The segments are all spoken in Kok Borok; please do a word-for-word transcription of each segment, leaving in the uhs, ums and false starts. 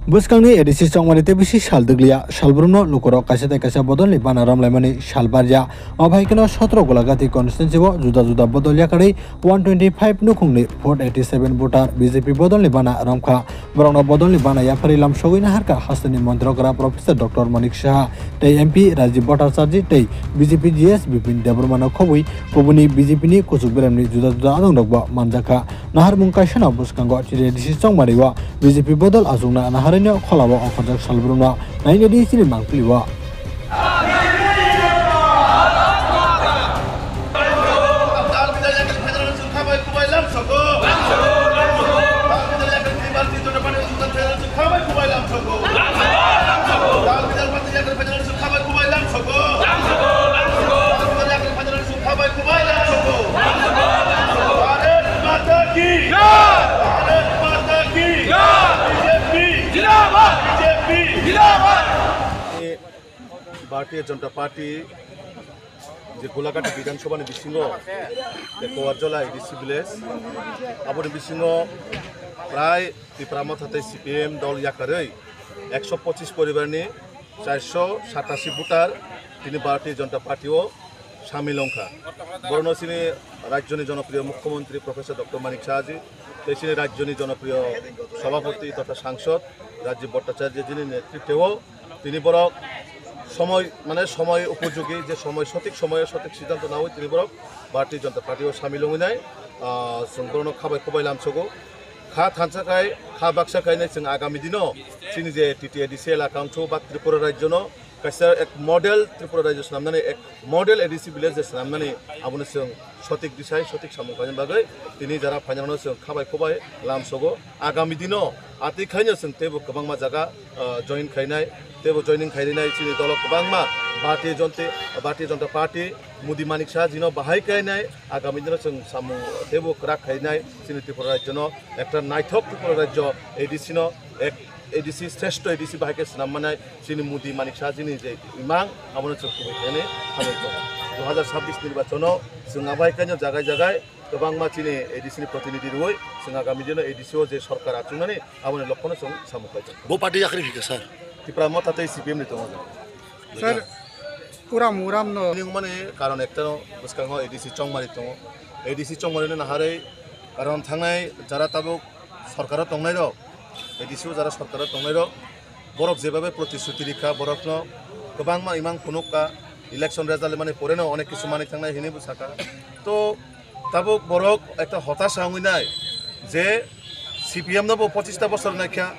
Bwskangni A D C chongmani tei bisi sal dwgliya, salbrumno lukurok kaisa tei kaisa bodolni bana romlaimani sal barya. Obo hai kheno sotro Golagati constituency-o juda juda bodol yakarwi one twenty five nukhungni four eighty seven voter B J P bodolni bana romkha. Borokno bodolni bana yapharwi lamsogwi naharkha hasteni Montri Okra Professor Doctor Manik Saha tei M P Rajiv Bhattacharjee tei B J P G S Bipin Debbarmano khobwi kubuni B J P ni kuchuk beremni juda juda adongrokbo manjakha. Naharmung kaisano bwskango chini A D C chongmani-o B J P bodol achukna naharwino kholao okhorjak salbrumno nainedi chini mangpili-o. Bharat Mata ki! Bharat Mata ki! B J P! Zindabad! B J P! Zindabad! Bharatiya Janata Party je Golaghat Bidhan Sabha ni bisingo je Kowarjola A D C village, aboni bisingo prai Tipra Motha tei C P M dol yakarwi ekso pochis poribar ni charso satasi voter tini Bharatiya Janata Party o samil wngkha. Borokno chini rajyoni jonopriyo Mukhyamantri Professor Doctor Manik Saha ji tei chini rajyoni jonopriyo Sabhapati totha Sangsod Rajiv Bhattacharya jini netritwo tini borok somoi, mane somoi upojogi, je somoi sothik somoyo sothik siddhanto nawi tini borok Bharatiya Janata Party o samil wngwi nai, ah, chwng borokno khabai kubai lamsogo. Kha thansa khai, kha baksa khai nai chwng agami dino chini je T T A D C elaka wngthu ba Tripura rajyono kaisa ek model Tripura rajyo swnamnani, ek model A D C village je swnamnani, abono chwng sotik disai, sotik samung khlaina bagwi tini jara phainarokno chwng khabai kubai lamsogo. Agami dino atwi khaino chwng teibo kwbangma jaga, ah, join khainai, teibo joining khairinai chini dolo kwbangma Bharatiya Janata, Bharatiya Janata Party, Modi Manik Saha jino bahai kainai, agami dino chwng samung teibo kwrak khainai chini Tripura rajyono. Ekta naithok Tripura rajyo A D C no ek A D C, shreshto A D C bahai khe swnam manai chini Modi Manik Saha jini je imang, abono chwng kubui khainai hambai tongo. Dui hazar sabbish nirbachono chwng abai kaino jagai jagai kwbangma chini A D C ni protinidhi rwui chwng agami dino A D C o je sorkar achuknani, aboni lokhono chwng samung khlai tongo. Bo party yakarwi phikha, sir? Tipra Motha tei C P M ni tongo. Sir, uram uram no. Nini wngmani karon ekta no bwskango A D C chongmari tongo. A D C chongmari no naharwi karon thangnai jara tabuk sorkaro tongnai rok, A D C o jara sorkaro tongnai rok, borok jebabe protisruti rikha, borokno kwbangma imang phunukha, election result mani poreno onek kisu manwi thangnai hinwi bwsakha. To tabuk borok ekta hotasa wngwi nai je C P M no bo pochista bosor naikha,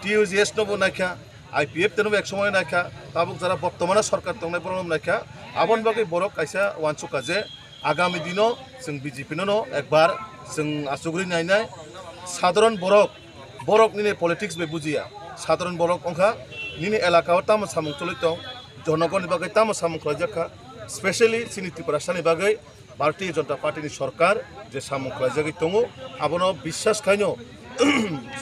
T U G S no bo naikha, I P F T no bo ek somoy naikha, tabuk jara bottomano sorkar tongnai borokno naikha, aboni bagwi borok kaisa uansukha je agami dino chwng B J P no no ekbar chwng achugwi nainai. Sadharon borok, borok nini politics bai bujiya, sadharon borok wngkha, nini elaka o tamo samung choli tong, jonogoni bagwi tamo samung khlaijak kha, specially chini Tiprasani bagwi Bharatiya Janata Party ni sorkar je samung khlaijagwi tongo, abono biswas khaino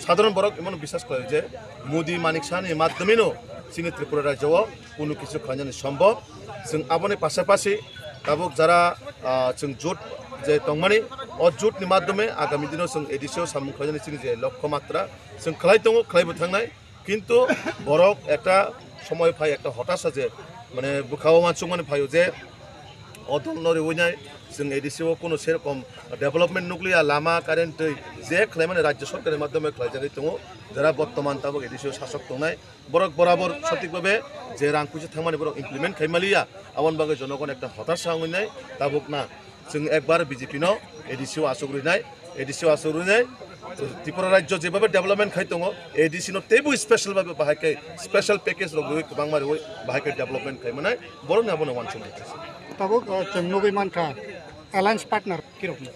sadharon borok imono biswas khlai je Modi Manik Saha ni madhyomeno chini Tripura rajyo o kunu kisu khlainani sombhob. Chwng aboni pasapasi tabuk jara, ah, chwng jot je tongmani, o jot ni madhyome agami dino chwng A D C o samung khlainani chini je lokho matra chwng khlai tongo, khlaibo thangnai. Kintu borok ekta somoy phai, ekta hotasa je, mane, bwkha-o uansukmani phaio je o dol no riwi nai chwng A D C o kunu serokom development nukliya, lama, current, twi je khlaimani rajyo sorkar ni madhyome khlaijagwi tongo, jara bottoman tabuk A D C o sasok tongnai. Borok borabor sotik babe je rang puisa thangmani borok implement khai maliya, aboni bagwi jonogon ekta hotasa wngwi nai tabuk na. Chwng ekbar B J P no A D C o achuk rwnai, A D C o achuk rwnai, Tripura rajyo jebabe development khai tongo, A D C no teibo special babe bahai khe special package rok rwi kwbangma rwi bahai khe development khai manai, borokni abono uansukmani. Tabuk, uh, chwng nugwi mankha alliance partner kirokni.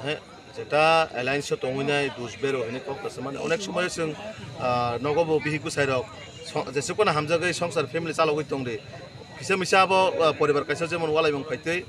He, jeta alliance o tongwi nai dusbero hwnwi kok kaisa mani. Onek somoy chwng, ah, nogo bo bihik bwsai rok song-, jesukno hamjagwi songsar family chalogwi tongdi. Kisa misa abo, ah, poribar kaisa jemon walaimung phaitwi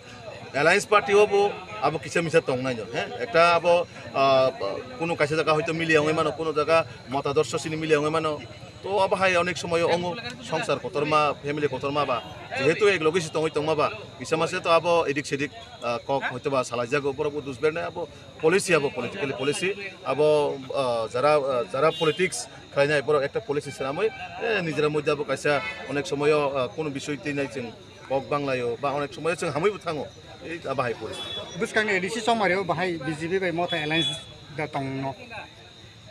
alliance party o bo abo kisa misa tongnai no, he? Ekta abo, ah, kunu kaisa jaga hoito miliya wngwi mano, kunu jaga motadorso sini miliya wngwi mano. To abo hai onek somoyo ongo songsar kotorma, family kotorma ba, jehetu ek loge se tongwi tongma ba, kisa mase to abo edik sedik, ah, kok hoito ba salaijago, borok bo dusberne abo policy, abo politically policy, abo, ah, jara, ah, jara politics khlainai borok ekta policy swnamwi, eh, nijera moddhe abo kaisa onek somoyo, ah, kunu bisoi twi nai chwng kok banglaio ba onek somoyo chwng hamwi bo thango, ei abo hai policy. Bwskang A D C chongmario bahai B J P bai Motha alliance da tongno.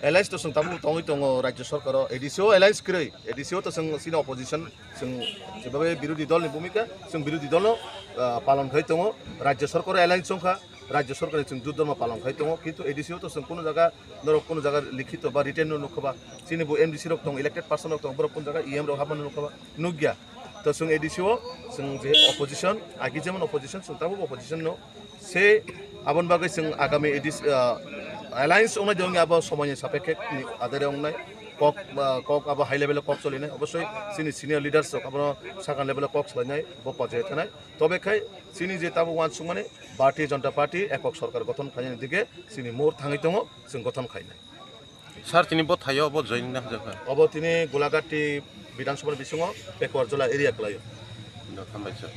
Alliance to chwng tabuk tongwi tongo rajya sarkaro, A D C o alliance kwrwi, A D C o to chwng chini opposition, chwng jebabe birodhi dol ni bhumika, chwng birodhi dol no, ah, palon khai tongo, rajya sarkaro alliance chwngkha, rajya sarkar ni chwng dudorma palon khai tongo, kintu A D C o to chwng kunu jaga, norok kunu jaga likhito ba written no nukha ba, chini bo M D C rok tong, elected person rok tong, borok kunu jaga E M rok habmani nukha ba, nukya. To chwng A D C o chwng je opposition, agi jemon opposition, chwng tabuk opposition no. Se aboni bagwi chwng agami A D C, ah, alliance wngnai de wngya abo somoyni sapekhe ni adare wngnai. Kok, ah, kok abo high level o kok cholinai. Obosoi chini senior leaders rok abono sakang level o kok salainai, bo pojai thanai. Tobe khai chini je tabuk uansukmani Bharatiya Janata Party ekok sorkar gothon khainani dige chini mur thangwi tongo, chwng gothon khainai. Sir, tini bo thaio bo joining na hajak kha? Obo tini Golaghat Bidhan Sabha ni bisingo Pekuar Jola area kwlaio. Hambai sir.